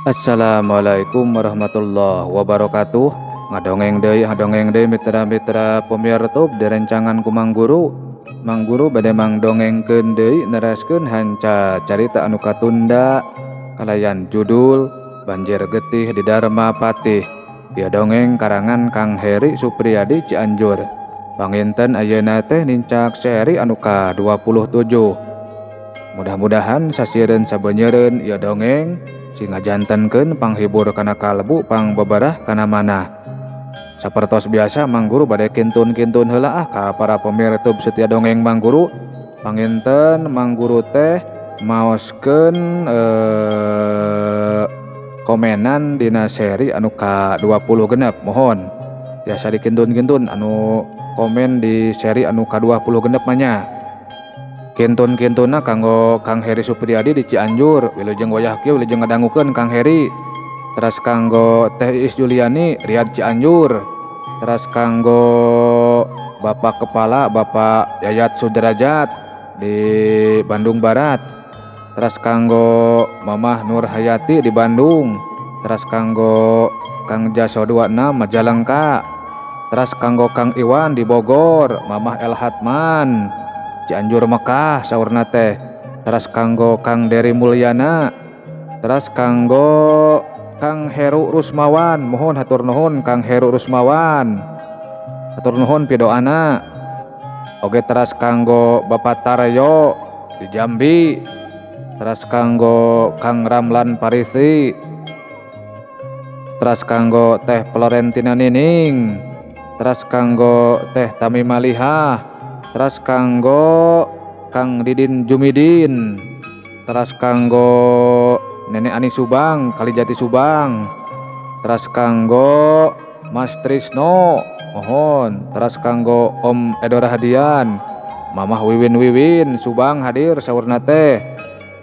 Assalamualaikum warahmatullahi wabarakatuh. Ngadongeng deui, ngadongeng deui, mitra-mitra pemirtub direncangan ku Mang Guru. Mang Guru bade mangdongengkeun deui, neraskeun hanca carita anu katunda kalayan judul Banjir Getih di Dharma Patih. Ieu dongeng karangan Kang Heri Supriyadi, Cianjur. Panginten ayeuna teh nincak seri anu ka-27. Mudah-mudahan sasieureun sabenyeureun ieu dongeng sing ngajantenkeun panghibur kana kalbu, pangbeberah kana manah. Sapertos biasa, Mang Guru bade kintun-kintun heula ah ka para pemirtub setia dongeng Mang Guru. Panginten Mang Guru teh maoskeun komenan dina seri anu ka-26. Mohon biasa dikintun-kintun anu komen di seri anu ka-26 mah nya. Kintun-kintunna kanggo Kang Heri Supriyadi di Cianjur, wilujeng wayah kieu, wilujeng ngadangukeun, Kang Heri. Teras kanggo Teh Iis Juliani, Riyad, Cianjur. Teras kanggo Bapak Kepala, Bapak Yayat Sudrajat di Bandung Barat. Teras kanggo Mamah Nur Hayati di Bandung. Teras kanggo Kang Jaso 26 Majalengka. Teras kanggo Kang Iwan di Bogor, Mamah El Hatman Cianjur Mekah saurna teh. Teras kanggo Kang Dery Mulyana. Teras kanggo Kang Heru Rusmawan, mohon hatur nuhun, Kang Heru Rusmawan, hatur nuhun pidoana. Oge teras kanggo Bapak Taryo di Jambi. Teras kanggo Kang Ramlan Parisi. Teras kanggo Teh Florentina Nining. Teras kanggo Teh Tami Malihah. Teras kanggo Kang Didin Jumidin. Teras kanggo Nenek Ani Subang, Kalijati Subang. Teras kanggo Mas Trisno, mohon. Teras kanggo Om Edo Rahadian, Mamah Wiwin Wiwin Subang hadir saurna teh.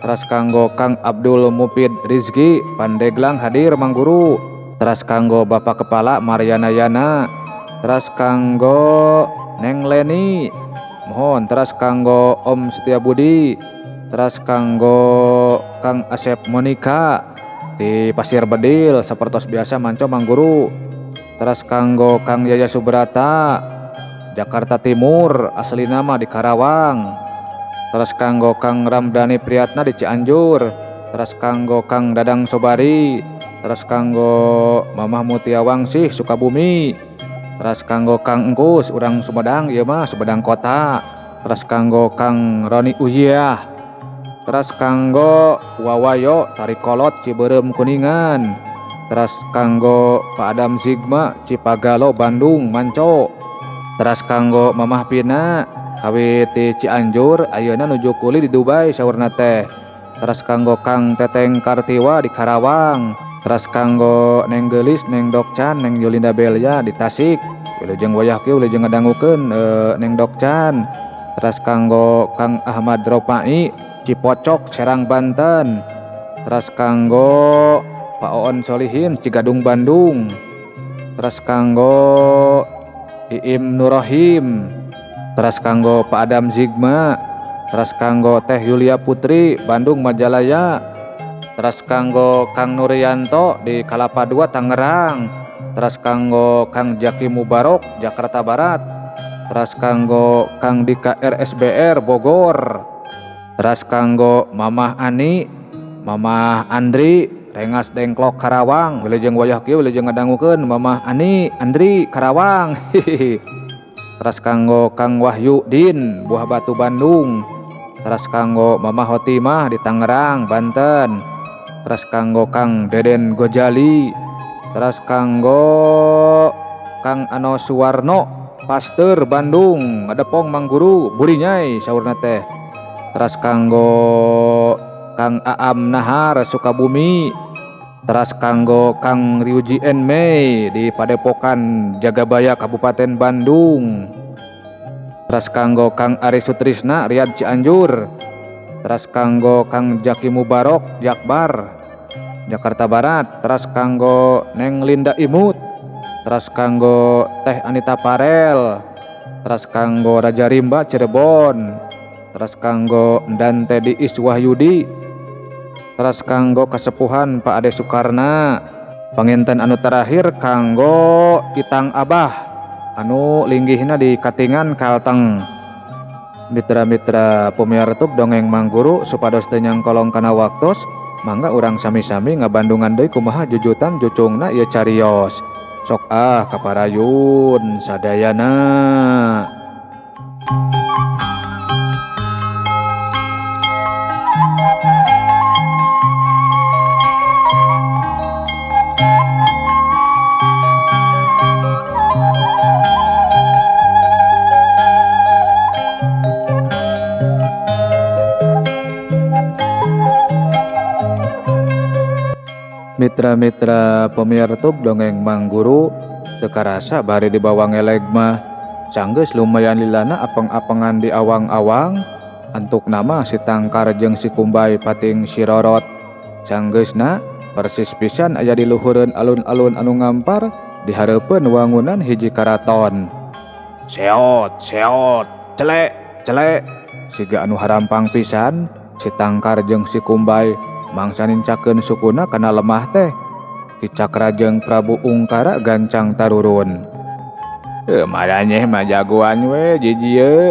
Teras kanggo Kang Abdul Mufid Rizki, Pandeglang hadir, Mang Guru. Teras kanggo Bapak Kepala Mariana Yana. Teras kanggo Neng Leni, mohon. Teras kanggo Om Setia Budi. Teras kanggo Kang Asep Monika di Pasir Bedil, sapertos biasa manco, Mang Guru. Teras kanggo Kang Yaya Subrata, Jakarta Timur, asli nama di Karawang. Teras kanggo Kang Ramdhani Priyatna di Cianjur. Teras kanggo Kang Dadang Sobari. Teras kanggo Mamah Mutia Wangsih, Sukabumi. Teras kanggo Kang Engkus, urang Sumedang ieu mah, Sumedang Kota. Teras kanggo Kang Roni Uyah. Teras kanggo Wawayo Tarikolot, Cibeureum, Kuningan. Teras kanggo Pak Adam Zigma, Cipagalo, Bandung manco. Teras kanggo Mamah Pina kawit ti Cianjur, ayeuna nuju kuli di Dubai saurna teh. Teras kanggo Kang Teteng Kartiwa di Karawang. Teras kanggo Neng Gelis, Neng Dokcan, Neng Yulinda Belia di Tasik, wilujeng wayah kieu, wilujeng ngadangukeun Neng Dokcan. Teras kanggo Kang Ahmad Ropai, Cipocok, Serang, Banten. Teras kanggo Pak Oon Solihin, Cigadung, Bandung. Teras kanggo Iim Nurrohim. Teras kanggo Pak Adam Zigma. Teras kanggo Teh Yulia Putri, Bandung Majalaya. Teras kanggo Kang Nuryanto di Kalapa II, Tangerang. Teras kanggo Kang Jaki Mubarok, Jakarta Barat. Teras kanggo Kang Dika RSBR, Bogor. Teras kanggo Mamah Ani, Mamah Andri, Rengas Dengklok, Karawang, wilujeng wayah kieu, wilujeng ngadangukeun, Mamah Ani Andri, Karawang. Teras kanggo Kang Wahyu Din, Buah Batu, Bandung. Teras kanggo Mamah Hotimah di Tangerang, Banten. Teras kanggo Kang Deden Gojali. Teras kanggo Kang Ano Suwarno, Pasteur, Bandung, ngadepong, Mang Guru, burinyai saurna teh. Teras kanggo Kang Aam Nahar, Sukabumi. Teras kanggo Kang Ryuji Enmei di Padepokan Jagabaya, Kabupaten Bandung. Teras kanggo Kang Ari Sutrisna, Riyad, Cianjur. Teras kanggo Kang Jaki Mubarok, Jakbar, Jakarta Barat. Teras kanggo Neng Linda Imut. Teras kanggo Teh Anita Parel. Teras kanggo Raja Rimba, Cirebon. Teras kanggo Dan Tedi Iswahyudi. Teras kanggo kasepuhan Pak Ade Sukarna. Panginten anu terakhir kanggo Itang Abah anu linggihna di Katingan Kalteng. Mitra-mitra pemirsa dongeng Mangguru supados teu nyangkolong kana waktos, mangga urang sami-sami ngabandungan deui kumaha jujutan jucungna ieu carios. Sok ah kaparayun sadayana. Mitra-mitra pemirsa dongeng Mangguru teu karasa bari dibawa ngeleg mah sanggeus lumayan lilana apeng-apengan di awang-awang antuk nama si Tangkar jeung si Kumbay pating sirorot sanggeusna persis pisan aya di luhureun alun-alun anu ngampar di hareupeun wangunan hiji karaton. Seot seot celek celek siga anu harampang pisan si Tangkar jeung si Kumbay mangsa nincakeun sukuna kana lemah teh. Ki Cakra jeung Prabu Ungkara gancang tarurun. Maranyeh mah jagoan we jijieu.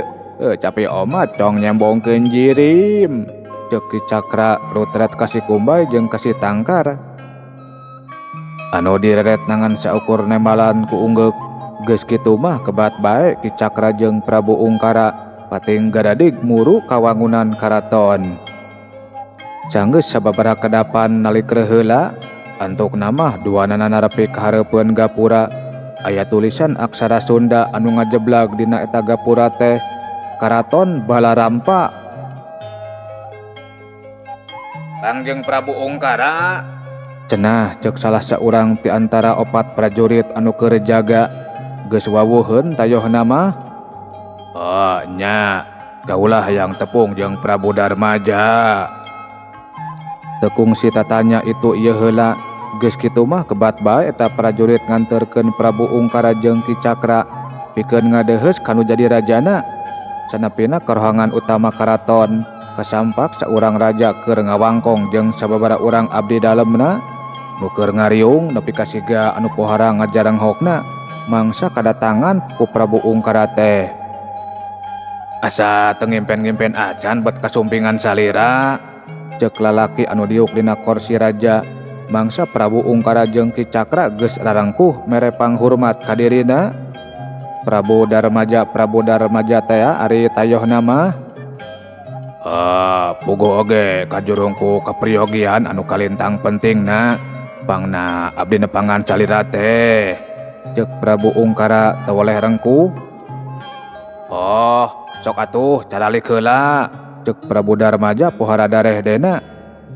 Capi omat cong nyembongkeun jirim. Ceuk Ki Cakra rutret ka si Kumbay jeung ka si Tangkar. Anu direret nangan saukur nembalan ku unggeuk. Geus kitu mah kebat bae Ki Cakra jeung Prabu Ungkara pating garadig muru ka wangunan karaton. Sanggeus sababaraha kedapan nalik heula antuk namah duanana nepi ka hareupeun gapura aya tulisan aksara Sunda anu ngajeblag dina eta gapura teh Karaton Balarampa. Kangjeng Prabu Ungkara cenah ceuk salah saurang ti antara opat prajurit anu keur jaga geus wawuheun tayohna mah. Oh nya kaulah hayang tepung jeung Prabu Darmaja. Tekung si tatanya itu ieu heula geus kitu mah kebat bae eta prajurit nganterkeun Prabu Ungkara jeung Ki Cakra pikeun ngadeheus kanu jadi rajana. Sanapina ka rohangan utama karaton kasampak saurang raja keur ngawangkong jeung sababaraha urang abdi dalemna nu keur ngariung nepi ka siga anu pohara ngajarenghokna mangsa kadatangan ku Prabu Ungkara teh. Asa teu ngimpen-ngimpen acan bet kasumpingan salira ceuk lalaki anu diuk dina korsi raja mangsa Prabu Ungkara jeung Ki Cakra geus rarangkuh mere panghurmat ka dirina. Prabu Darmaja Prabu Darmaja teh ari tayohna mah. Puguh oge kajurung ku kapriyogian anu kalintang pentingna pangna abdi nepangan salira teh ceuk Prabu Ungkara teu weleh rengkuh. Oh sok atuh caralik heula ceuk Prabu Darmaja pohara dareh dena.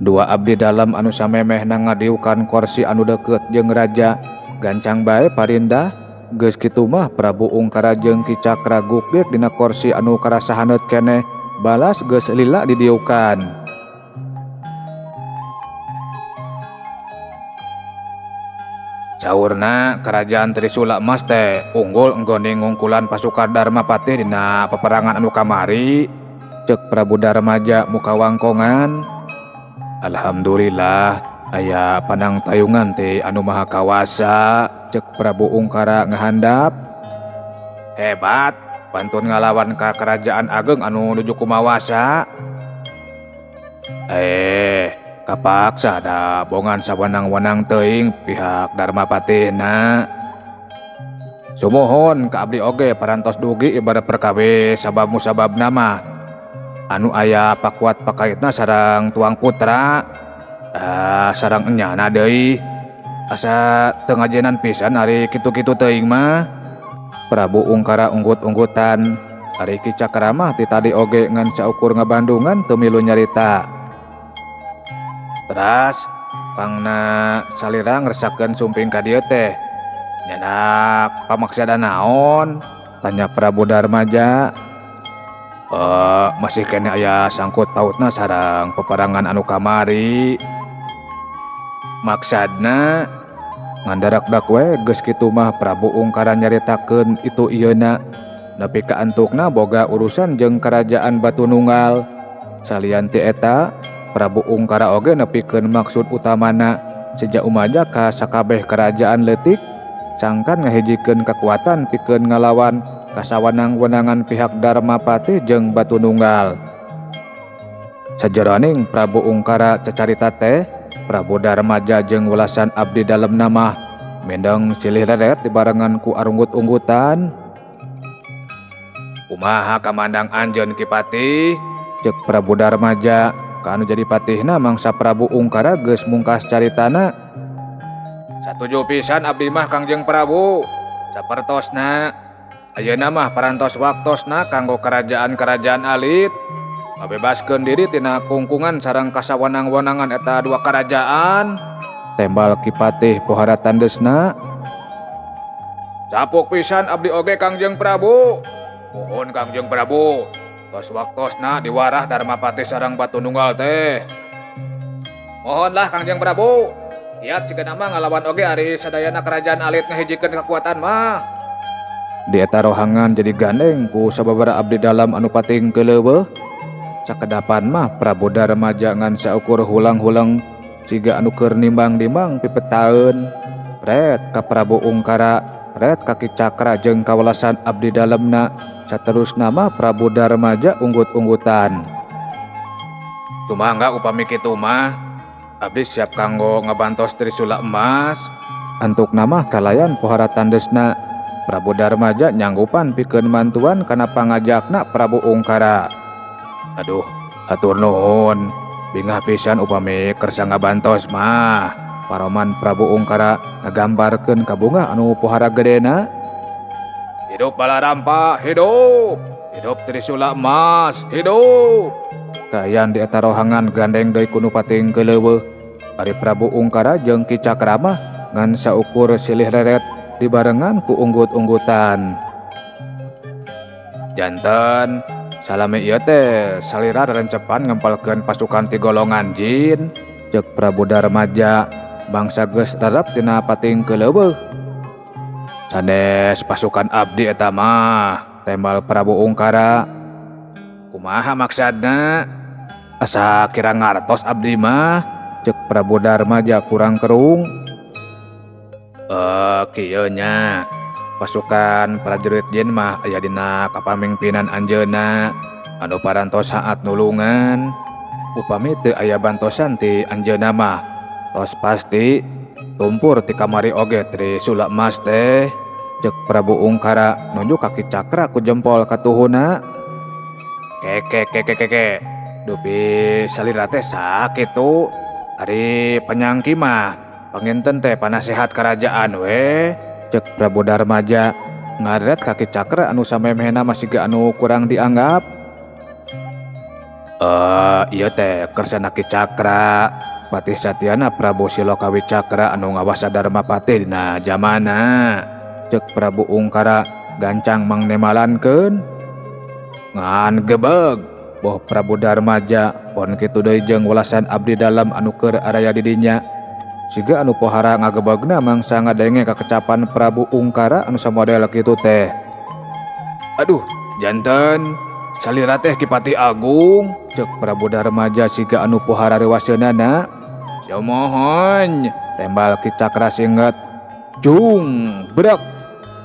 Dua abdi dalem anu samemehna ngadiukan korsi anu deukeut jeung raja gancang bae parindah. Geus kitu mah Prabu Ungkara jeung Ki Cakra gukgek dina korsi anu karasa haneut keneh balas geus lila didiukan. Saurna kerajaan Trisula Emas teh unggul enggone ngungkulan pasukan Dharmapati dina peperangan anu kamari ceuk Prabu Darmaja muka wangkongan. Alhamdulillah aya panang tayungan teh anu maha kawasa ceuk Prabu Ungkara ngahandap. Hebat pantun ngalawan ka kerajaan ageng anu nuju kumawasa. Kapaksa da bongan sawenang-wenang teuing pihak Dharmapatina. Sumuhun ka abdi oge parantos dugi ibarat perkawe sabab musabab nama anu aya pakuat pakaitna sareng tuang putra sareng enyana deui asa teu ngajenan pisan ari kitu-kitu teuing mah. Prabu Ungkara unggut-unggutan ari Ki Cakra mah ti tadi oge ngan saukur ngabandungan teu milu nyarita. Teras pangna salira ngresakeun sumping ka dieu teh nyanak pamaksada naon tanya Prabu Darmaja. Masih keneh aya sangkut pautna sareng peperangan anu kamari. Maksadna ngandarakdak we geus kitu mah Prabu Ungkara nyaritakeun itu ieuna nepi ka antukna boga urusan jeung kerajaan Batu Nunggal. Salian ti eta Prabu Ungkara oge nepikeun maksud utamana seja umaja ka sakabeh kerajaan leutik sangkan ngahijikeun kakuatan pikeun ngalawan kasawenang-wenangan pihak Darmapati jeung Batu Nunggal. Sajeroning Prabu Ungkara cacarita teh, Prabu Darmaja jeung welasan abdi dalemna mah mendeng silih reret dibarengan ku arunggut-unggutan. Kumaha kamandang anjeun Ki Patih? Cek Prabu Darmaja ka anu jadi patihna mangsa Prabu Ungkara geus mungkas caritana. Satuju pisan abdi mah Kangjeng Prabu. Sapertosna ayeuna mah parantos waktosna kanggo kerajaan-kerajaan alit ngabebaskeun diri tina kungkungan sareng kasawenang-wenangan eta dua kerajaan. Tembal Ki Patih pohara tandesna. Sapuk pisan abdi oge Kangjeng Prabu. Mohon Kangjeng Prabu, tos waktosna diwarah Darmapati sareng Batu Nunggal teh. Mohonlah Kangjeng Prabu, kiat sigana mah ngalawan oge ari sadayana kerajaan alit ngahijikeun kekuatan mah. Di eta rohangan jadi gandeng ku sababaraha abdi dalam anu pating keuleuweuh. Sakedapan mah Prabu Darmaja ngan saukur hulang-hulang siga anu keur nimbang-nimbang pipetaeun. Ret ka Prabu Ungkara, ret ka Ki Cakra jeung kawelasan abdi dalemna. Saterusna mah Prabu Darmaja unggut-unggutan. Sumangga upami kitu mah, abdi siap kanggo ngabantos Trisula Emas. Antukna mah kalayan pohara tandesna. Prabu Darmaja nyanggupan pikeun mantuan kana pangajakna Prabu Ungkara. Aduh, hatur nuhun. Bingah pisan upami kersa ngabantos mah. Paroman Prabu Ungkara ngagambarkeun kabungah anu pohara gedena. Hidup Balarampa, hidup. Hidup Trisula Emas, hidup. Kaayaan di eta rohangan gandeng deui ku nu pating keuleuweuh. Ari Prabu Ungkara jeung Ki Cakra mah ngan saukur silih reret dibarengan ku unggut-unggutan. Janten salami ieu teh salira rencepan ngempelkeun pasukan ti golongan jin. Ceuk Prabu Darmaja bangsa geus rarap tina pating keuleuweuh. Sanes pasukan abdi eta mah, tembal Prabu Ungkara. Kumaha maksadna? Asa kira ngartos abdi mah, ceuk Prabu Darmaja kurang kerung. Kieu nya. Pasukan prajurit jin mah aya dina kapamimpinan anjeunna anu parantos saat nulungan. Upami teu aya bantosan ti anjeunna mah, tos pasti tumpur ti kamari oge Trisula Emas teh. Ceuk Prabu Ungkara nunjuk ka Ki Cakra ku jempol katuhuna. Keke keke keke, dupi salira teh sakitu. Ari panyangki mah panginten teh panasehat kerajaan we. Ceuk Prabu Darmaja ngaret ka Ki Cakra anu samemehna mah siga anu kurang dianggap. Ieu teh kersana Ki Cakra, patih satiana Prabu Silokawi Cakra anu ngawasa Darmapati dina jamana. Ceuk Prabu Ungkara gancang mangnemalankeun. Ngan gebeg boh Prabu Darmaja pon kitu deui jeung welasan abdi dalam anu keur araya di dinya. Siga anu pohara ngagebegna mangsa ngadenge kakecapan Prabu Ungkara anu samodel kitu teh. Aduh, janten salira teh Ki Patih Agung, ceuk Prabu Darmaja siga anu pohara reuwaseunana. Sumuhun, tembal Ki Cakra singget. Jung, brak.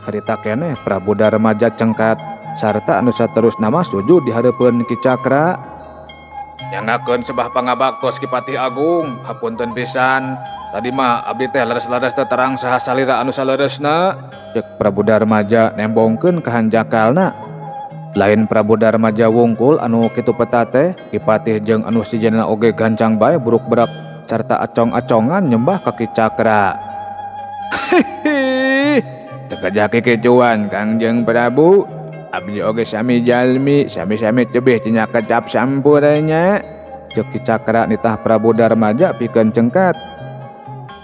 Harita keneh Prabu Darmaja cengkat sarta anu saterusna mah sujud di hareupeun Ki Cakra. Nyangakeun sebah pangabaktos Ki Patih Agung, hapunten pisan. Tadi mah abdi teh leres-leres teu terang saha salira anu saleresna. Ceuk Prabu Darmaja nembongkeun kahanjakalna. Lain Prabu Darmaja wungkul anu kitu peta teh, Ki Patih jeung anu sejenna oge gancang bae buruk-berak sarta acong-acongan nyembah ka Ki Cakra. Hihi, teu kikicuan Kangjeng Prabu. Abdi oge sami jalmi, sami-sami tebih tina kecap sampuranya. Ceuk Ki Cakra nitah Prabu Darmaja pikeun cengkat.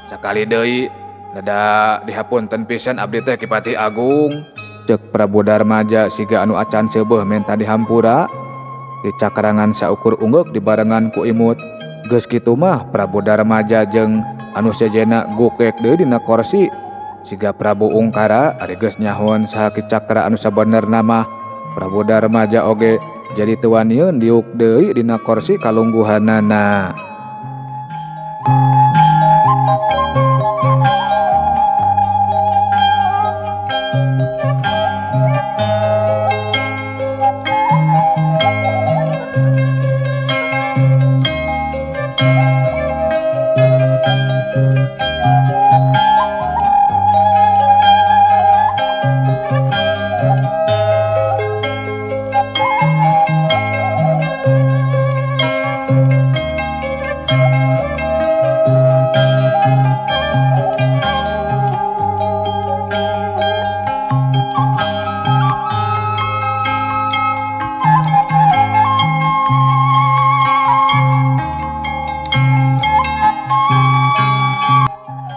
Sakali deui neda dihapunten pisan abdi teh Ki Patih Agung. Ceuk Prabu Darmaja siga anu acan seubeuh menta dihampura. Ki Cakra ngan saukur unggeuk dibarengan ku imut. Geus kitu mah Prabu Darmaja jeung anu sejenna gukek deui dina korsi. Siga Prabu Ungkara ari geus nyahoan saha Ki Cakra anu sabenerna mah Prabu Darmaja oge jadi teu wanieun diuk deui dina korsi kalungguhanana.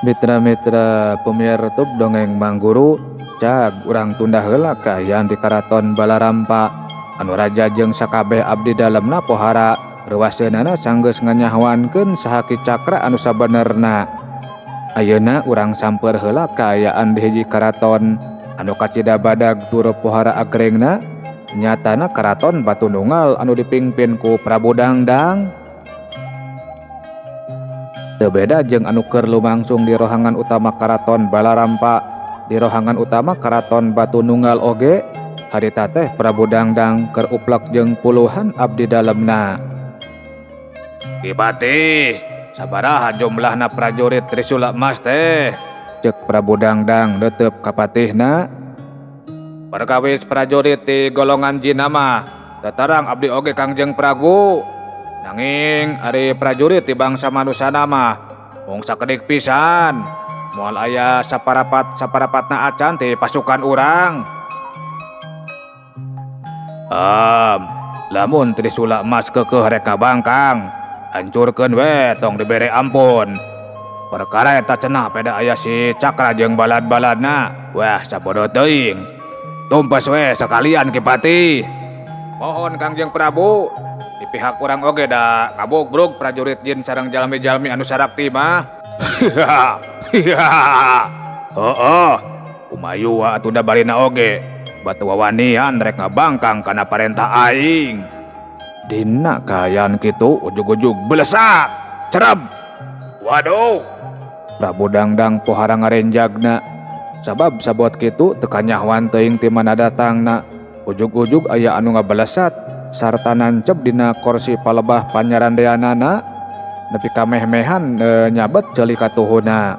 Mitra-mitra pemiar tub dongeng Mangguru, cag urang tunda heula kaayaan di Karaton Balarampa anu raja jeung sakabeh abdi dalemna pohara reuwaseunana sanggeus nganyahoankeun saha Ki Cakra anu sabenerna. Ayeuna urang samper heula kaayaan di hiji karaton anu kacida badag tur pohara agrengna, nyatana Karaton Batu Nunggal anu dipingpin ku Prabu Dangdang. Teu beda jeung anu keur lumangsung di rohangan utama Karaton Balarampa, di rohangan utama Karaton Batu Nunggal oge harita teh Prabu Dangdang keur uplek jeung puluhan abdi dalemna. Ki Patih, sabaraha jumlahna prajurit Trisula Emas teh? Ceuk Prabu Dangdang neuteup ka patihna. Perkawis prajurit ti golongan jin mah tetarang abdi oge Kangjeng Prabu. Nanging ari prajurit ti bangsa manusana mah mung sakedik pisan, moal aya saparapat saparapatna acan ti pasukan urang. Lamun Trisula Emas keukeuh rek ngabangkang, hancurkeun we tong dibere ampun. Perkara eta cenah peda aya si Cakra jeung balad-baladna, wah sabodo teuing. Tumpes we sakalian Ki Patih. Mohon Kangjeng Prabu, di pihak urang oge da kabugrug prajurit jin sareng jalmi-jalmi anu sarakti mah. Heeh, kumayu atuh da barina oge, batu wawanian rek ngabangkang kana parentah aing. Dina kaayaan kitu ujug-ujug belesak, cereb. Waduh, Prabu Dangdang pohara ngarenjagna. Sabab sabot kitu teu kanyahoan teuing ti mana datangna. Ujug-ujug aya anu ngabalesat sarta nancep dina korsi palebah panyarandeanana nepi ka meh-mehan nyabet ceuli katuhuna.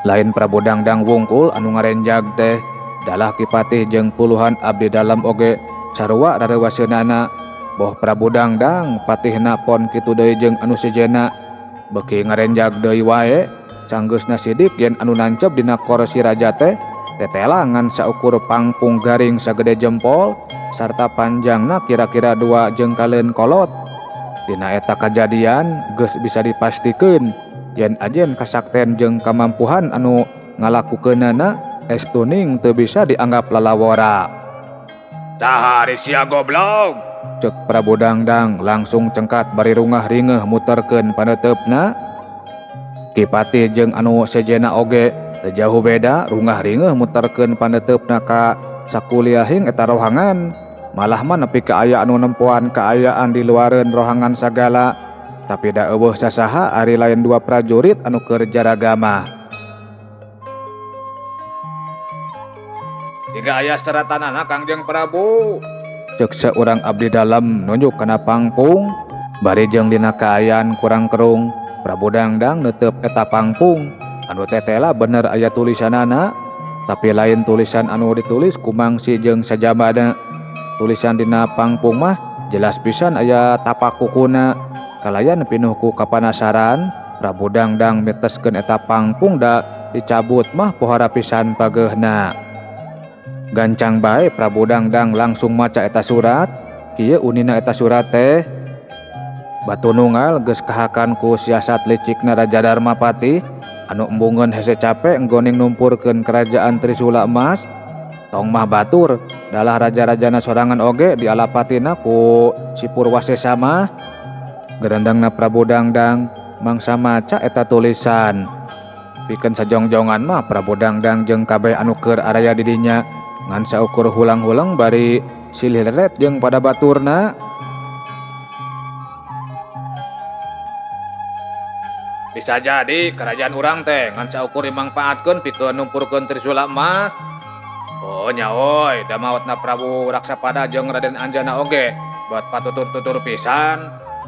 Lain Prabu Dangdang wungkul anu ngarenjag teh, dalah Ki Patih jeung puluhan abdi dalem oge sarua rareuwaseunana. Boh Prabu Dangdang patihna pon kitu deui jeung anu sejenna beuki ngarenjag deui wae. Sanggeusna sidik yen anu nancep dina korsi raja teh tetelangan saukur pangpung garing sagede jempol sarta panjangna kira-kira 2 jengkaleun kolot. Dina eta kajadian geus bisa dipastikeun yen ajen kasakten jeung kamampuhan anu ngalakukeunana estuning teu bisa dianggap lalawora. Saha ari sia goblok? Ceuk Prabu Dangdang langsung cengkat bari rungah ringeuh muterkeun paneuteup-na. Ki Patih jeung anu sejenna oge teu jauh beda rungah ringeuh muterkeun paneuteup-na ka sakuliahing eta rohangan. Malah mah nepi ka aya anu nempoan kaayaan di luareun rohangan sagala, tapi da eueuh sasaha ari lain 2 prajurit anu keur jaragama. Siga aya seratanana Kangjeng Prabu, ceuk saurang abdi dalem nunjuk kana pangpung. Bari jeung dina kaayaan kurang kerung, Prabu Dangdang neuteup eta pangpung anu tetela bener aya tulisanana, tapi lain tulisan anu ditulis ku mangsi jeung sajabana. Tulisan dina pangpung mah jelas pisan aya tapak kukuna. Kalayan pinuh ku kapanasaran, Prabu Dangdang miteskeun eta pangpung da dicabut mah pohara pisan pageuhna. Gancang bae Prabu Dangdang langsung maca eta surat. Kieu unina eta surat teh. Batu Nunggal geus kahakan ku siasat licikna Raja Darmapati anu embungeun hese cape enggoning numpurkeun kerajaan Trisula Emas. Tong mah batur dalah raja-rajana sorangan oge dialapatina ku si Purwasesa mah. Gerendangna Prabu Dangdang mangsa maca eta tulisan. Pikeun sajongjongan mah Prabu Dangdang jeung kabeh anu keur araya di dinya Ngan saukur hulang-hulang bari silih leret jeung pada baturna. Bisa jadi kerajaan urang teh ngan saukur dimangpaatkeun pikeun numpurkeun Trisula Emas. Oh nya oi, da maotna Prabu Raksapada jeung Raden Anjana oge buat patutur-tutur pisan.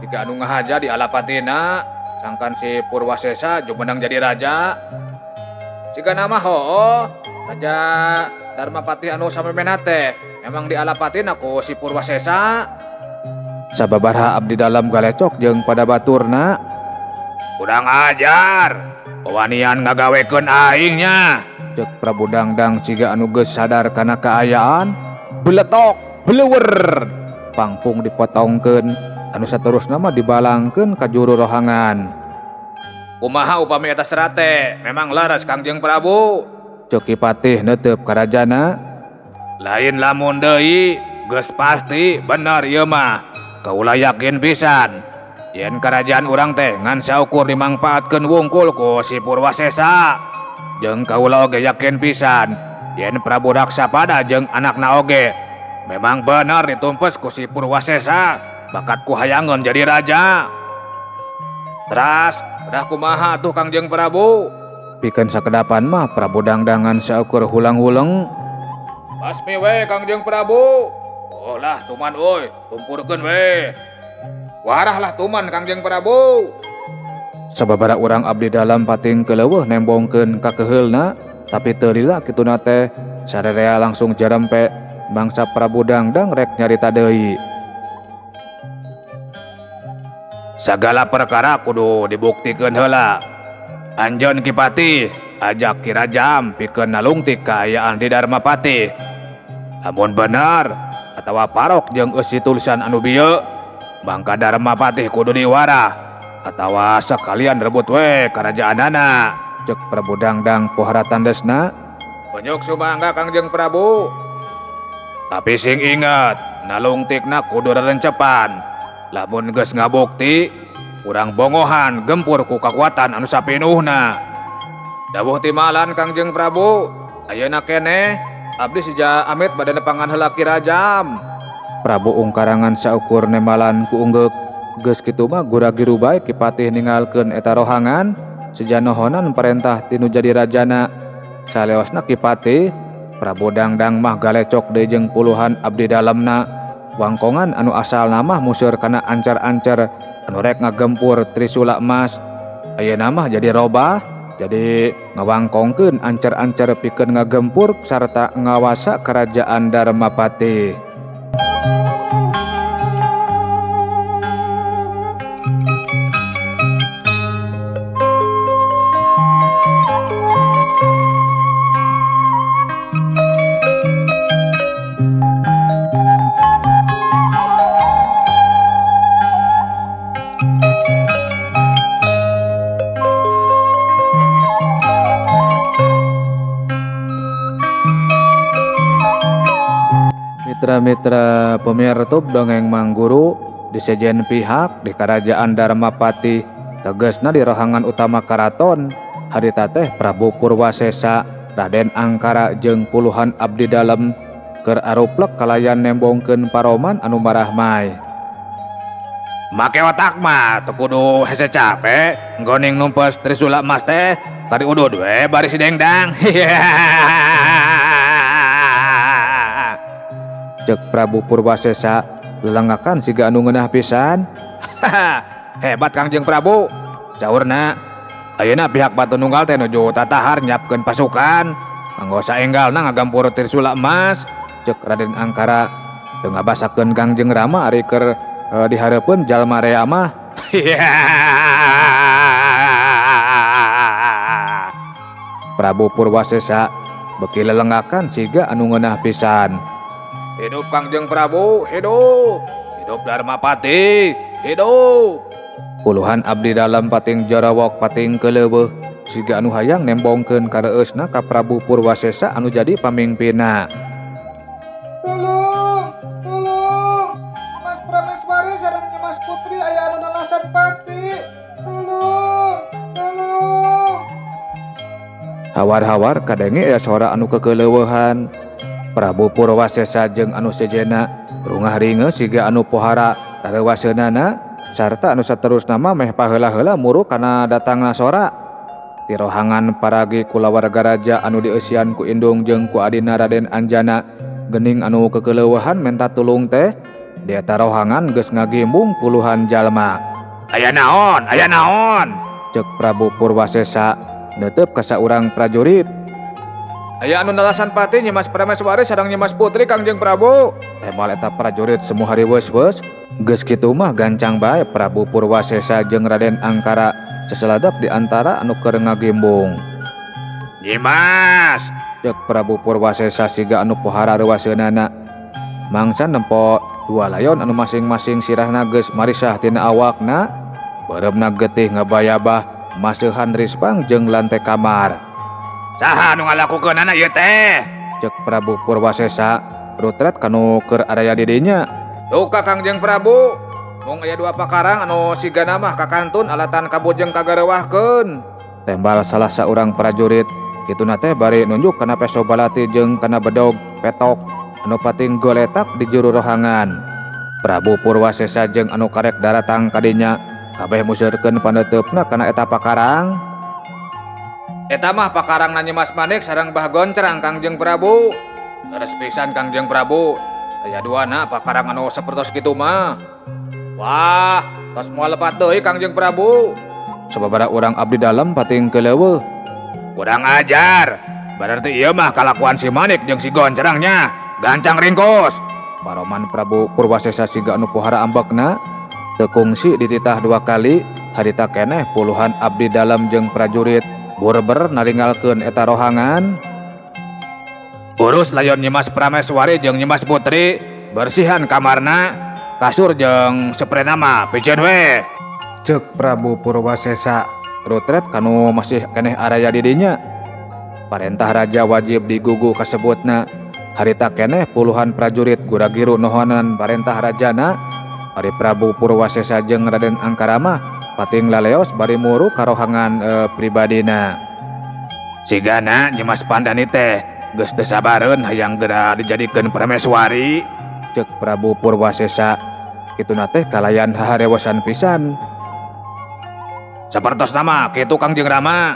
Jika anu ngahaja di Alapatina, sangkan si Purwasesa jumenang jadi raja. Jika nama hooh, Raja Dharmapati anu samemehna teh memang di Alapatina ku si Purwasesa. Sababaraha abdi dalam galecok jeung pada baturna. Kurang ajar, pewanian ngagawekeun aingnya. Cek Prabu Dangdang siga anu geus sadar kana kaayaan, beletok, beleuwer, pangpung dipotongkeun, anu saterusna mah dibalangkeun ka juru rohangan. Kumaha upami eta serat teh memang laras Kangjeng Prabu. Cek Ki Patih neuteup karajana. Lain lamun deui, geus pasti bener ieu mah. Kaula yakin pisan yen kerajaan urang teh ngan saukur dimangpaatkeun wungkul ku si Purwasesa. Jeung kaula oge yakin pisan yen Prabu Raksapada jeung anakna oge memang bener ditumpes ku si Purwasesa bakat ku hayangeun jadi raja. Teras udah kumaha tuh Kangjeng Prabu? Pikeun sakedapan mah Prabu Dangdangan saukur hulang-huleng. Basmi we Kangjeng Prabu. Oh lah tuman euy, tumpurkeun we. Warah lah tuman Kangjeng Prabu. Sababara urang abdi dalam pating keleuweuh nembongkeun ka keheulna, tapi teu lila kituna teh sarerea langsung jarempe bangsa Prabu Dangdang rek nyarita deui. Sagala perkara kudu dibuktikeun heula. Anjeun Ki Patih ajak Ki Rajam pikeun nalungtik kaayaan di Dharmapati. Lamun bener atawa parok jeung eusi tulisan anu bieu, mangka Dharmapati kudu diwarah atawa sekalian rebut we karajaanana. Cek Prabu Dangdang pohara tandesna. Penyuk sumangga Kangjeng Prabu. Tapi sing inget, nalungtikna kudu rerencepan. Lamun geus ngabukti, urang bongohan gempur ku kakuatan anu sapinuhna. Dawuh timalan Kangjeng Prabu, ayeuna keneh abdi sija amit bade nepangan heula Ki Rajam. Prabu ungkarangan saukur nembalan ku unggeuk. Geus kitu mah gura-giru bae Ki Patih ninggalkeun eta rohangan, sija nohonan parentah tinu jadi rajana. Salewasna Ki Patih, Prabu Dangdang mah galecok deui jeung puluhan abdi dalemna. Wangkongan anu asalna mah museur kana ancar-ancar anu rek ngagempur Trisula Emas. Ayeuna mah jadi robah, jadi ngawangkongkeun ancar-ancar pikeun ngagempur sarta ngawasa kerajaan Dharmapati. Mitra-mitra pemirtub dongeng Mangguru di sejen pihak di kerajaan Dharmapati tegesna di rohangan utama karaton harita teh Prabu Purwasesa Raden Angkara jeung puluhan abdi dalem keur aruplek kalayan nembongkeun paroman anu marahmai. Make otak mah teu kudu hese capek nggoning numpes Trisula Emas teh tadi udud we bari si dengdang. Cek Prabu Purwasesa lelengakan siga anu ngeunah pisan. Hebat Kangjeng Prabu. Caurna ayeuna pihak Batu Nunggal teh nuju tatahar nyiapkeun pasukan kanggo saenggalna ngagampur Trisula Emas. Cek Raden Angkara teu ngabasakeun Kangjeng Rama ari keur dihareupeun jalma rea mah. Prabu Purwasesa beuki lelengakan siga anu ngeunah pisan. Hidup Kangjeng Prabu, hidup. Hidup Dharmapati, hidup. Puluhan abdi dalam pating jarawok pating keleuweuh siga anu hayang nembongkeun kareueusna ka Prabu Purwasesa anu jadi pamingpinna. Tolong, tolong. Mas Prameswari sareng Nyimas Putri aya anu nalasan pati. Tolong, tolong. Hawar-hawar kadenge aya sora anu kekeleuweuhan. Prabu Purwasesa jeung anu sejenna rungah ringe siga anu pohara rareuwaseunana sarta anu saterusna mah meh paheula-heula muru kana datangna sora. Ti rohangan paragi kulawarga raja anu dieusian ku indung jeung ku adina Raden Anjana geuning anu kekeleueuhan menta tulung teh di eta rohangan geus ngagimbung puluhan jalma. Aya naon? Aya naon? Ceuk Prabu Purwasesa neuteup ka saurang prajurit. Aya anu nalasan pati Nyimas Prameswari sareng Nyimas Putri Kangjeng Prabu. Temal eta prajurit semua hariweus-weus. Geus kitu mah gancang bae Prabu Purwasesa jeung Raden Angkara seseladap di antara anu keur ngagimbung. Nyimas, ceuk Prabu Purwasesa siga anu pohara reuwaseunana. Mangsa nempo dua layon anu masing-masing sirahna geus marisah tina awakna, beureumna getih ngabayabah maseuhan rispang jeung lantai kamar. Saha anu ngalakukeunana ieu teh? Ceuk Prabu Purwasesa rutret kanu keur araya di dinya. Duka Kangjeng Prabu, mung aya dua pakarang anu sigana mah kakantun alatan kabujeng kagareuwahkeun. Tembal salah saurang prajurit, kituna teh bari nunjuk kana peso balati jeung kana bedog petok anu pating goletak di juru rohangan. Prabu Purwasesa jeung anu karek daratang kadinya kabeh museurkeun paneuteup-na kana eta pakarang. Eta mah pakarangna Nyimas Manik sareng Bah Goncrang Kangjeng Prabu. Leres pisan Kangjeng Prabu. Aya duana pakarang anu sapertos kitu mah. Wah, tos moal lepat deui Kangjeng Prabu. Sababaraha urang abdi dalem pating keuleueuh. Kurang ajar. Berarti ieu mah kalakuan si Manik jeung si Goncrang nya. Gancang ringkus. Paroman Prabu Purwasesa siga anu pohara ambekna. Teu kungsi dititah dua kali, harita keneh puluhan abdi dalem jeung prajurit burber naringalkeun eta rohangan. Urus layon Nyimas Prameswari jeung Nyimas Putri, bersihan kamarna, kasur jeung seprena mah piceun we. Ceuk Prabu Purwasesa rutret kanu masih keneh araya di dinya. Parentah raja wajib digugu kasebutna. Harita keneh puluhan prajurit guragiru nohonan parentah rajana. Ari Prabu Purwasesa jeung Raden Angkara mah pating laleos bari muru karohangan pribadina. Sigana Nyimas Pandani teh geus teu sabareun hayang geura dijadikeun prameswari. Ceuk Prabu Purwasesa kituna teh kalayan haharewosan pisan. Sapertosna mah kitu Kangjeng Rama.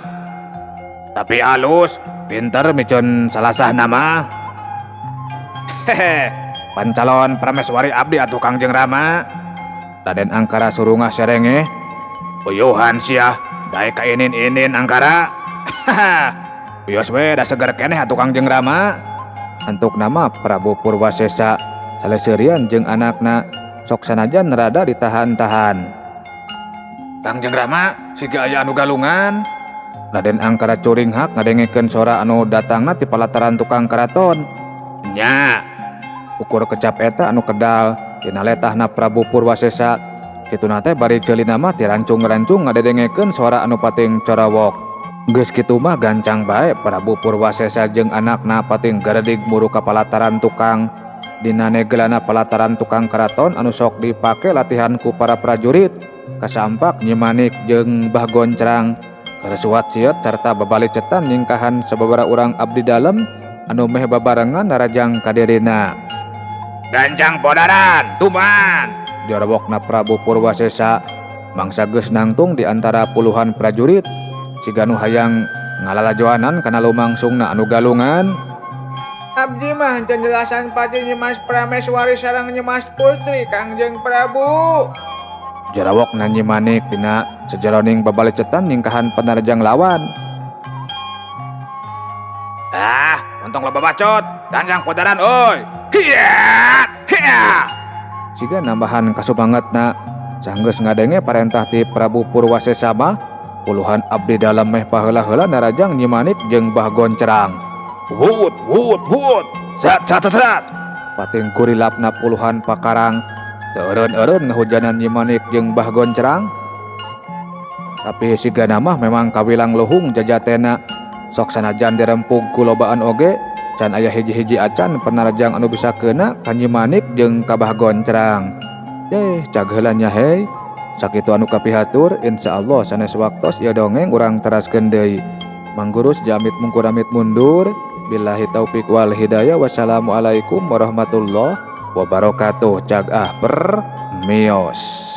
Tapi alus, pinter miceun salasahna mah. Hehe, pancalon prameswari abdi atuh Kangjeng Rama. Raden Angkara surungah serengeh. Uyuhan sia, daek kainin-inin Angkara. Wios we da seger keneh atuh Kangjeng Rama. Antukna mah Prabu Purwasesa saleseurian jeung anakna sok sanajan rada ditahan-tahan. Kangjeng Rama siga aya anu galungan. Raden Angkara curinghak ngadengekeun sora anu datangna ti palataran tukang karaton. Nya, ukur kecap eta anu kedal tina letahna Prabu Purwasesa. Kituna teh bari ceulina mah tirancung-rancung ngadengekeun suara anu pating corawok. Geus kitu mah gancang bae Prabu Purwasesa jeung anakna pating garedig muru ka palataran tukang. Dina negelana palataran tukang karaton anu sok dipake latihan ku para prajurit. Kasampak Nyi Manik jeung Bah Goncrang keur suat sieut sarta babalicetan nyingkahan sababaraha urang abdi dalem anu meh babarengan narajang kadirina. Gancang podaran, tuman! Jorobokna Prabu Purwasesa mangsa geus nangtung di antara puluhan prajurit siga nu hayang ngalalajoanan kana lumangsungna anu galungan. Abdi mah henteu jelasan pati Nyimas Prameswari sareng Nyimas Putri Kangjeng Prabu. Jarawokna Nyi Manik dina sajaroning babalicetan nyingkahan panarjang lawan. Ah, untung loba bacot, gancang podaran euy. Hiya, hiya. Siga nambahan kasumangetna, sanggeus ngadenge parentah ti Prabu Purwasesa mah, puluhan abdi dalem meh paheula-heula narajang Nyi Manik jeung Bah Goncrang. Wut wut wut, sat sat sat sat. Pating kurilapna puluhan pakarang, teu eureun-eureun ngahujanan Nyi Manik jeung Bah Goncrang. Tapi sigana mah memang kawilang luhung jajatena, sok sanajan dirempug ku lobaan oge, can aya hiji-hiji acan panarajang anu bisa keuna ka Nyi Manik jeung ka Bah Goncrang. Deh, cag heula nya hei. Sakitu anu kapihatur, insyaallah sanes waktos ieu dongeng urang teraskeun deui. Manggurus jamit mungkur amit mundur. Billahi taufik wal hidayah. Wassalamualaikum warahmatullahi wabarakatuh. Cag ah permios.